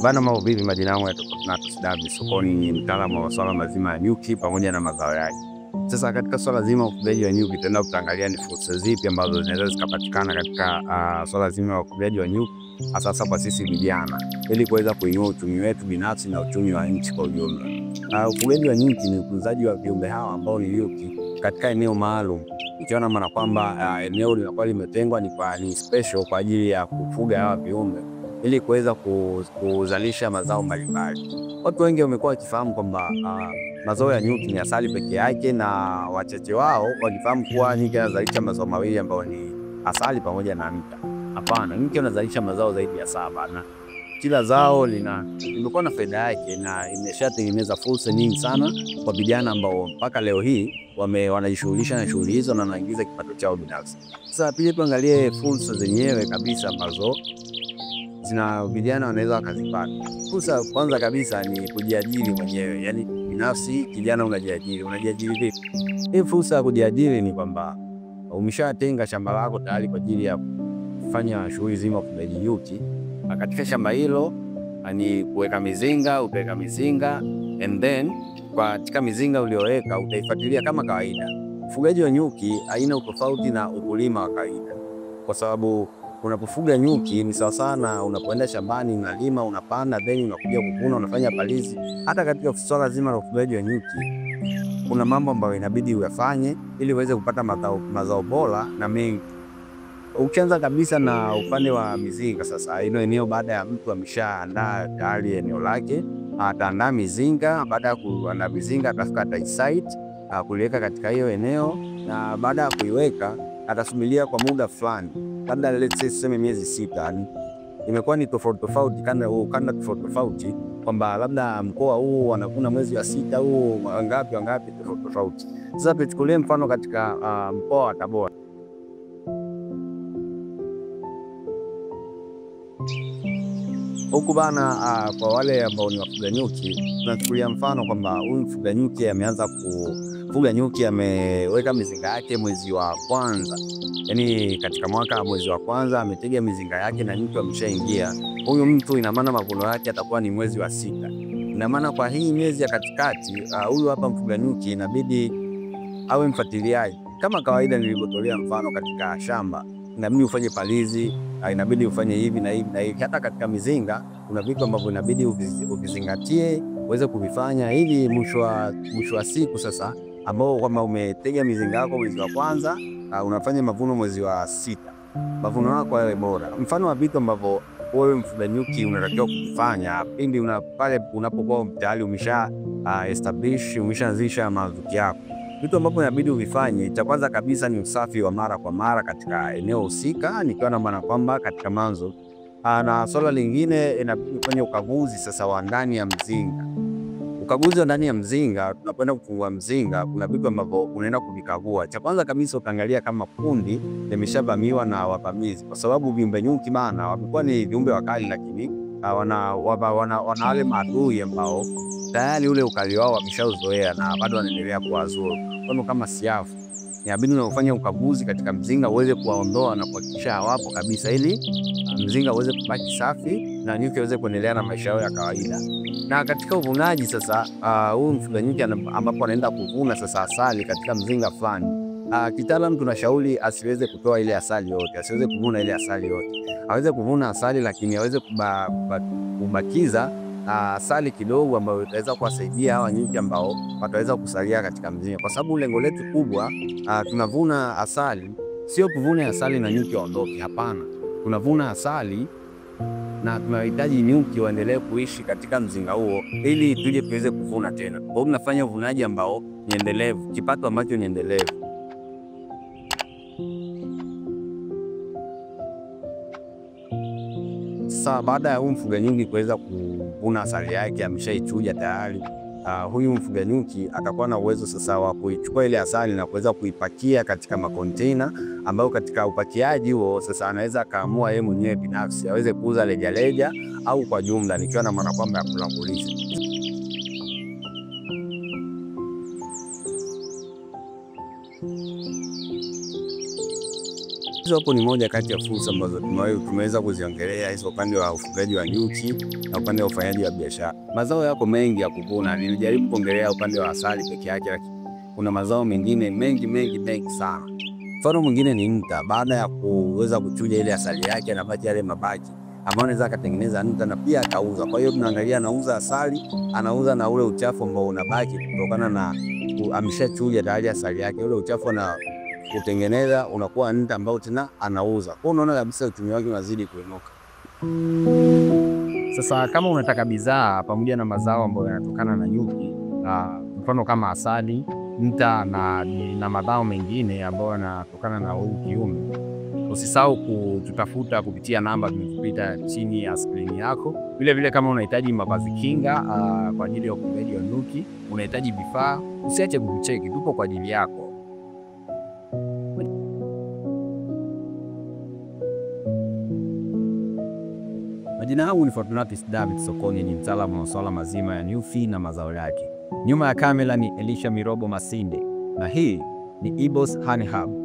Bana, mambo vipi? Majina yangu Fortunatus Davis Sokoni, ni mtaalamu wa masuala mazima ya nyuki pamoja na mazao yake. Sasa katika swala zima ufugaji wa nyuki, tutaenda kuangalia ni fursa zipi ambazo zinaweza zikapatikana katika swala zima la ufugaji wa nyuki, hasa kwa sisi vijana, ili kuweza kuinua uchumi wetu binafsi na uchumi wa nchi kwa ujumla. Ufugaji wa nyuki ni ukuzaji wa viumbe hawa ambao ni nyuki katika eneo maalum, ikiwa na maana kwamba eneo linakuwa limetengwa ni special kwa ajili ya kufuga hawa viumbe ili kuweza kuzalisha mazao mbalimbali. Watu wengi wamekuwa wakifahamu kwamba mazao ya nyuki ni asali peke yake, na wachache wao wakifahamu kuwa nyuki anazalisha mazao mawili ambayo ni asali pamoja na nta. Hapana, nyuki anazalisha mazao zaidi ya 7, na kila zao limekuwa na faida yake na imeshatengeneza fursa nyingi sana kwa vijana ambao mpaka leo hii wanajishughulisha na shughuli hizo na wanaingiza kipato chao binafsi. Sasa pia tuangalie fursa zenyewe kabisa ambazo zina vijana wanaweza wakazipata. Fursa kwanza kabisa ni kujiajiri mwenyewe, yani binafsi kijana unajiajiri. Unajiajiri vipi? Hii fursa ya kujiajiri ni kwamba umeshatenga shamba lako tayari kwa ajili ya kufanya shughuli zima ufugaji nyuki. Katika shamba hilo ni kuweka mizinga, utaweka mizinga and then katika mizinga ulioweka utaifuatilia kama kawaida. Ufugaji wa nyuki haina utofauti na ukulima wa kawaida, kwa sababu unapofuga nyuki ni sawa sana unapoenda shambani unalima, unapanda, then unakuja kuvuna, unafanya palizi. Hata katika swala zima la ufugaji wa nyuki kuna mambo ambayo inabidi uyafanye ili uweze kupata mazao bora na mengi. Ukianza kabisa na upande wa mizinga, sasa hilo eneo baada ya mtu ameshaandaa tayari eneo lake, ataandaa mizinga. Baada ya kuandaa mizinga atafika ataisite kuliweka katika hiyo eneo, na baada ya kuiweka atasubiria kwa muda fulani, labda let's say tuseme miezi 6. Imekuwa ni tofauti tofauti kanda tofauti tofauti, kwamba labda mkoa huu wanavuna mwezi wa 6, huu wangapi wangapi, tofauti tofauti. Sasa tuchukulie mfano katika mkoa wa Tabora. Huku bana, kwa wale ambao ni wafuga nyuki, tunachukulia mfano kwamba huyu mfuga nyuki ameanza kufuga nyuki, ameweka mizinga yake mwezi wa kwanza. Yaani katika mwaka mwezi wa kwanza ametega mizinga yake na nyuki wameshaingia. Huyu mtu ina maana mavuno yake atakuwa ni mwezi wa 6. Ina maana kwa hii miezi ya katikati, huyu hapa mfuga nyuki inabidi awe mfuatiliaji. Kama kawaida nilivyotolea mfano katika shamba, inabidi ufanye palizi, inabidi ufanye hivi na hivi na hivi. Hata katika mizinga kuna vitu ambavyo inabidi uvizingatie uweze kuvifanya ili mwisho wa siku sasa, ambao kama umetega mizinga yako mwezi wa kwanza, unafanya mavuno mwezi wa 6, mavuno yako yawe bora. Mfano wa vitu ambavyo wewe mfuga nyuki unatakiwa kufanya pindi pale unapokuwa tayari umesha establish, umeshaanzisha mazuki yako. Vitu ambavyo inabidi uvifanye, cha kwanza kabisa ni usafi wa mara kwa mara katika eneo husika, nikiwa na maana kwamba katika manzo. Na swala lingine inabidi ufanye ukaguzi sasa wa ndani ya mzinga. Ukaguzi wa ndani ya mzinga, tunapoenda kufungua mzinga, kuna vitu ambavyo unaenda kuvikagua. Cha kwanza kabisa utaangalia kama kundi limeshavamiwa na wavamizi, kwa sababu viumbe nyuki bana wamekuwa ni viumbe wakali, lakini wana wale maadui ambao tayari ule ukali wao wameshauzoea na bado wanaendelea kuwazuru. Kwa kama siafu, inabidi unafanya ukaguzi katika mzinga uweze kuwaondoa na kuhakikisha hawapo kabisa, ili mzinga uweze kubaki safi na nyuki waweze kuendelea na maisha yao ya kawaida. Na katika uvunaji sasa, huyu mfuga nyuki ambapo anaenda kuvuna sasa asali katika mzinga fulani, kitaalamu tunashauri asiweze kutoa ile asali yote, asiweze kuvuna ile asali yote. Aweze kuvuna asali lakini aweze kubakiza asali kidogo ambayo itaweza kuwasaidia hawa nyuki ambao wataweza kusalia katika mzinga. Kwa sababu lengo letu kubwa, tunavuna asali sio kuvuna asali na nyuki waondoke, hapana. Tunavuna asali na tunahitaji nyuki waendelee kuishi katika mzinga huo ili tuje tuweze kuvuna tena. Kwa hiyo tunafanya uvunaji ambao ni endelevu, kipato ambacho ni endelevu. Sasa baada ya huyu mfuga nyuki kuweza kuvuna asali yake, ameshaichuja tayari, huyu mfuga nyuki atakuwa na uwezo sasa wa kuichukua ile asali na kuweza kuipakia katika makontena, ambayo katika upakiaji huo sasa anaweza akaamua yeye mwenyewe binafsi aweze kuuza rejareja au kwa jumla, nikiwa na maana kwamba ya kulangulisha. Hizo hapo ni moja kati ya fursa ambazo tumeweza kuziongelea hizo, upande wa ufugaji wa nyuki na upande wa ufanyaji wa biashara. Mazao yako mengi ya kuvuna. Nilijaribu kuongelea upande wa asali peke yake, lakini kuna mazao mengine mengi mengi mengi sana. Mfano mwingine ni nta. Baada ya kuweza kuchuja ile asali yake, anabaki yale mabaki ambao anaweza akatengeneza nta na pia akauza. Kwa hiyo tunaangalia anauza asali, anauza na ule uchafu ambao unabaki kutokana na ameshachuja tayari asali yake, ule uchafu na kutengeneza unakuwa nta ambao tena anauza. Kwa hiyo unaona kabisa uchumi wake unazidi kuinuka. Sasa kama unataka bidhaa pamoja na mazao ambayo yanatokana na nyuki, mfano kama asali, nta na mazao mengine ambayo yanatokana na huyu kiumbe, usisahau kututafuta kupitia namba zinazopita chini ya skrini yako. Vile vile kama unahitaji mavazi kinga kwa ajili ya ufugaji wa nyuki, unahitaji vifaa, usiache kutucheki, tupo kwa ajili yako. Majina yangu ni Fortunatus David Sokoni, ni mtaalamu wa masuala mazima ya nyuki na mazao yake. Nyuma ya kamera ni Elisha Mirobo Masinde, na hii ni Ibos Honey Hub.